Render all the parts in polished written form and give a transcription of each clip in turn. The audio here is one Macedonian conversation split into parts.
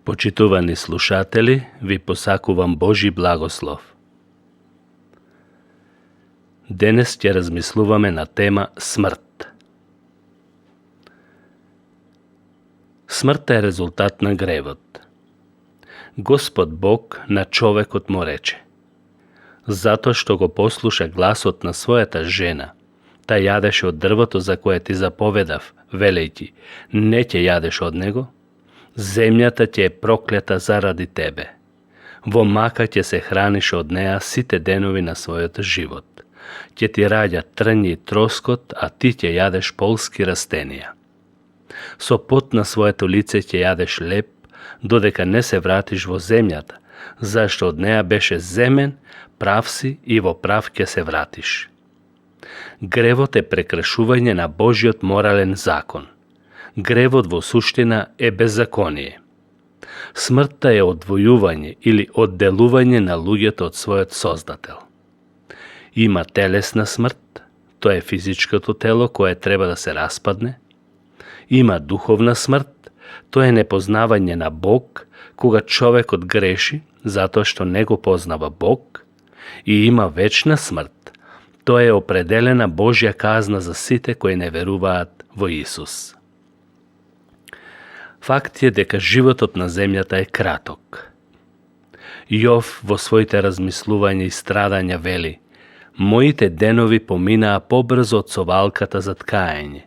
Почитувани слушатели, ви посакувам Божи благослов. Денес ќе размислуваме на тема смрт. Смртта е резултат на гревот. Господ Бог на човекот му рече: затоа што го послуша гласот на својата жена, та јадеше од дрвото за кое ти заповедав, велејќи: не ќе јадеш од него, земјата ќе е проклета заради тебе. Во мака ќе се храниш од неа сите денови на својот живот. Ќе ти раѓа трњи и троскот, а ти ќе јадеш полски растенија. Со пот на своето лице ќе јадеш леп, додека не се вратиш во земјата, зашто од неа беше земен, прав си и во прав ќе се вратиш. Гревот е прекршување на Божиот морален закон. Гревот во суштина е беззаконие. Смртта е одвојување или одделување на луѓето од својот Создател. Има телесна смрт, тоа е физичкото тело кое треба да се распадне. Има духовна смрт, тоа е непознавање на Бог, кога човекот греши затоа што не го познава Бог. И има вечна смрт, тоа е определена Божја казна за сите кои не веруваат во Исус. Факт е дека животот на земјата е краток. Јов во своите размислувања и страдања вели: моите денови поминаа побрзо од совалката за ткаење,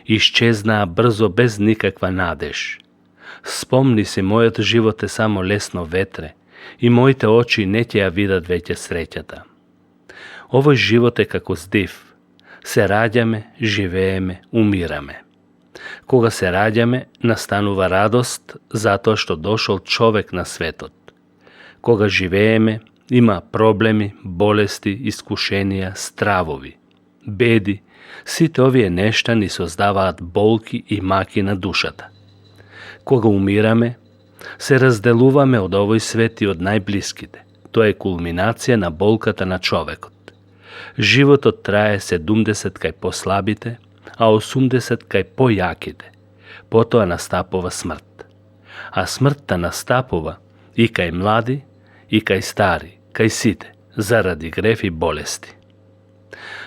исчезнаа брзо без никаква надеж. Спомни си, мојот живот е само лесно ветре и моите очи не ќе ја видат веќе среќата. Овој живот е како здив. Се раѓаме, живееме, умираме. Кога се раѓаме, настанува радост затоа што дошол човек на светот. Кога живееме, има проблеми, болести, искушенија, стравови, беди. Сите овие нешта ни создаваат болки и маки на душата. Кога умираме, се разделуваме од овој свет и од најблиските. Тоа е кулминација на болката на човекот. Животот трае 70 кај послабите, а 80 кај појаките. Потоа настапува смрт. А смртта настапува и кај млади, и кај стари, кај сите, заради грев и болести.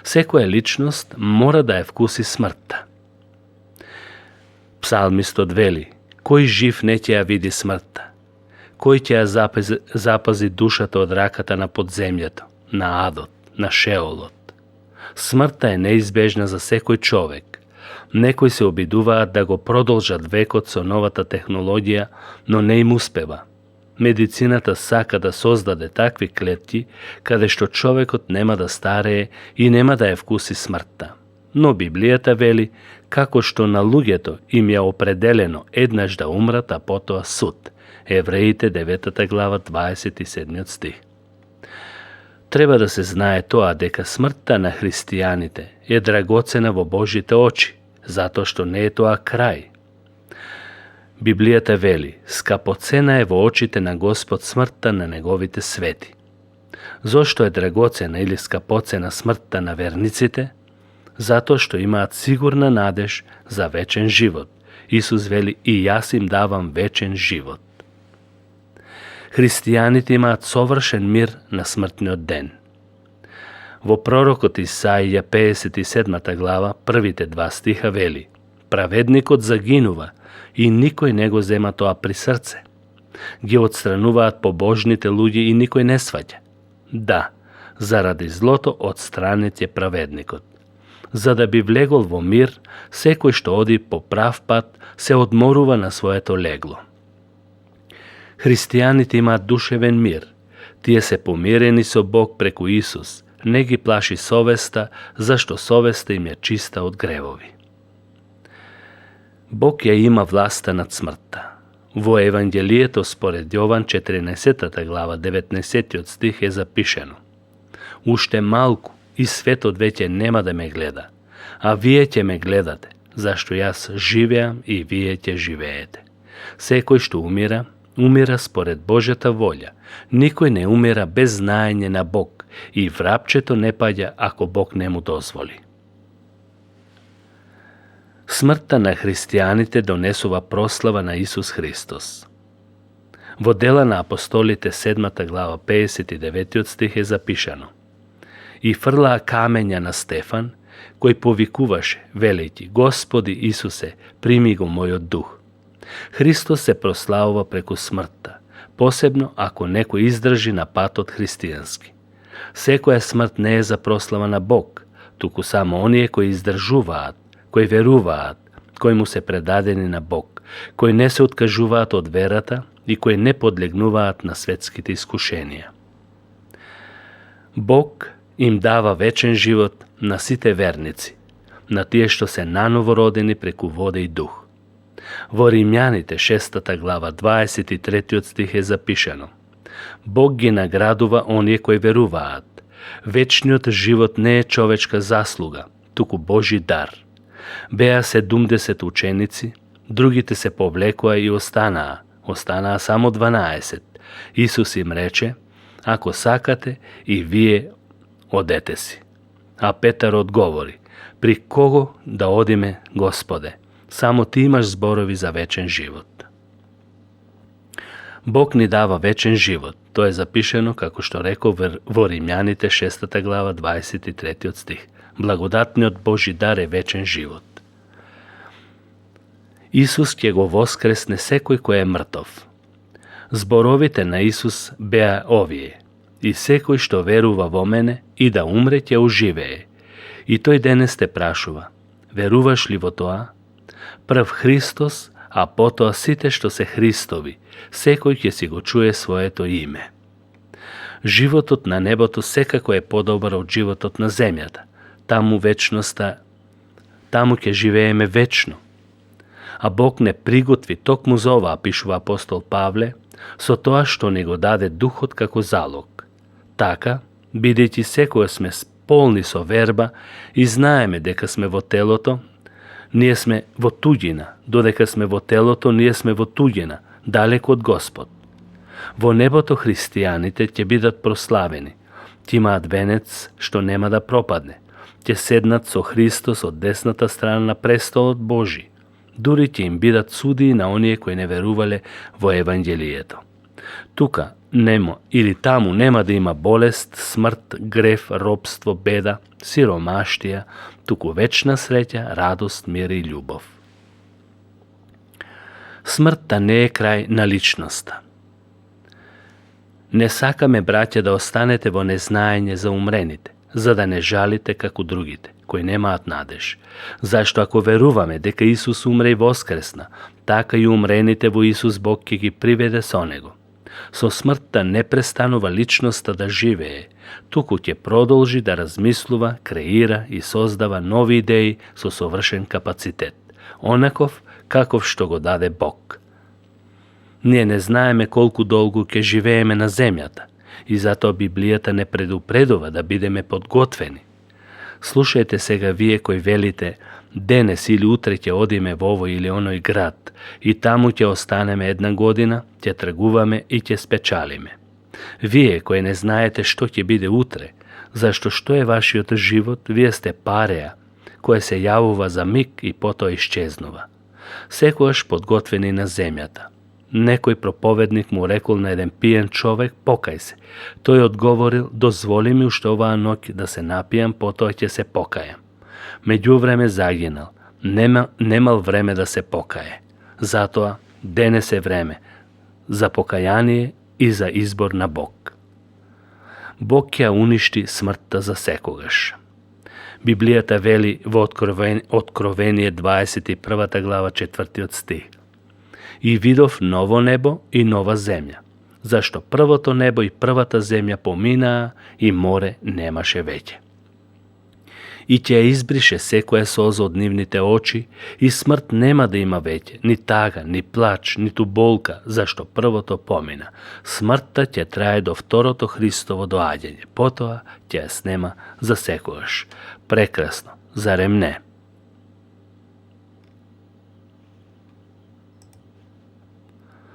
Секоја личност мора да ја вкуси смртта. Псалмистот вели: кој жив не ќе ја види смртта? Кој ќе ја запази душата од раката на подземјето, на адот, на шеолот? Смртта е неизбежна за секој човек. Некои се обидуваат да го продолжат векот со новата технологија, но не им успева. Медицината сака да создаде такви клетки, каде што човекот нема да старее и нема да ја вкуси смртта. Но Библијата вели како што на луѓето им ја определено еднаш да умрат, а потоа суд. Евреите 9 глава 27 стих. Треба да се знае тоа дека смртта на христијаните е драгоцена во Божите очи, затоа што не е тоа крај. Библијата вели: скапоцена е во очите на Господ смртта на неговите свети. Зошто е драгоцена или скапоцена смртта на верниците? Затоа што имаат сигурна надеж за вечен живот. Исус вели: и јас им давам вечен живот. Христијаните имаат совршен мир на смртниот ден. Во пророкот Исаија 57 глава, првите 2 стиха вели: праведникот загинува и никој не го зема тоа при срце. Ги отстрануваат побожните луѓе и никој не сваќа. Да, заради злото отстранет е праведникот. За да би влегол во мир, секој што оди по прав пат се одморува на своето легло. Христијаните имаат душевен мир. Тие се помирени со Бог преку Исус. Не ги плаши совеста, зашто совеста им е чиста од гревови. Бог ја има власта над смртта. Во Евангелието според Јован 14 глава 19 стих е запишено: уште малку и светот веќе нема да ме гледа, а вие ќе ме гледате, зашто јас живеам и вие ќе живеете. Секој што умира, умира според Божјата волја. Никој не умира без знаење на Бог и врапчето не паѓа ако Бог не му дозволи. Смртта на христијаните донесува прослава на Исус Христос. Во Дела на апостолите 7 глава 59 стих е запишано: И фрлаа камења на Стефан, кој повикуваше, велејќи: Господи Исусе, прими го мојот дух. Христос се прославува преку смртта, посебно ако некој издржи на патот христијански. Секоја смрт не е за прослава на Бог, туку само оние кои издржуваат, кои веруваат, кои му се предадени на Бог, кои не се откажуваат од верата и кои не подлегнуваат на светските искушенија. Бог им дава вечен живот на сите верници, на тие што се наново родени преку вода и дух. Во Римјаните 6 глава 23 стих е запишано: Бог ги наградува оние кои веруваат. Вечниот живот не е човечка заслуга, туку Божи дар. Беа 70 ученици, другите се повлекоа и останаа само 12. Исус им рече: Ако сакате, и вие одете си. А Петар одговори: При кого да одиме, Господе? Само ти имаш зборови за вечен живот. Бог ни дава вечен живот. Тоа е запишено, како што реков во Римјаните 6 глава 23 стих. Благодатниот Божи дар е вечен живот. Исус ќе го воскресне секој кој е мртов. Зборовите на Исус беа овие: И секој што верува во мене и да умре ќе оживее. И тој денес те прашува: веруваш ли во тоа? Прв Христос, а потоа сите што се Христови, секој ќе си го чуе своето име. Животот на небото секако е подобар од животот на земјата. Таму ќе живееме вечно. А Бог не приготви токму за ова, пишува апостол Павле, со тоа што ни го даде духот како залог. Така, бидејќи секоја сме полни со верба и знаеме дека сме во телото, ние сме во туѓина, додека сме во телото, ние сме во туѓина, далеко од Господ. Во небото христијаните ќе бидат прославени, ќе имаат венец што нема да пропадне, ќе седнат со Христос од десната страна на престолот Божи, дури ќе им бидат судии на оние кои не верувале во Евангелието. Тука нема или таму нема да има болест, смрт, грев, робство, беда, сиромаштија, туку вечна среќа, радост, мир и љубов. Смртта не е крај на личноста. Не сакаме, браќа, да останете во незнаење за умрените, за да не жалите како другите, кои немаат надеж. Зашто ако веруваме дека Исус умре и воскресна, така и умрените во Исус Бог ќе ги приведе со Него. Со смртта не престанува личноста да живее, туку ќе продолжи да размислува, креира и создава нови идеи со совршен капацитет, онаков каков што го даде Бог. Ние не знаеме колку долго ќе живееме на земјата и затоа Библијата не предупредува да бидеме подготвени. Слушајте сега вие кои велите: денес или утре ќе одиме во овој или оној град и таму ќе останеме 1 година, ќе тргуваме и ќе спечалиме. Вие кои не знаете што ќе биде утре, зашто што е вашиот живот, вие сте пареа, која се јавува за миг и потоа исчезнува. Секојаш подготвени на земјата. Некој проповедник му рекол на еден пиен човек: покај се. Тој одговорил: дозволи ми уште оваа ноќ да се напијам, потоа ќе се покајам. Меѓувреме загинал, немал време да се покае. Затоа денес е време за покаяние и за избор на Бог. Бог ќе уништи смртта за секогаш. Библијата вели во Откровение 21 глава 4 стих: И видов ново небо и нова земја, зашто првото небо и првата земја поминаа и море немаше веќе. И ќе избрише секоја соза од нивните очи, и смрт нема да има веќе, ни тага, ни плач, ниту болка, зашто првото помина. Смртта ќе трае до второто Христово доаѓање, потоа ќе ја снема за секогаш. Прекрасно, зарем не?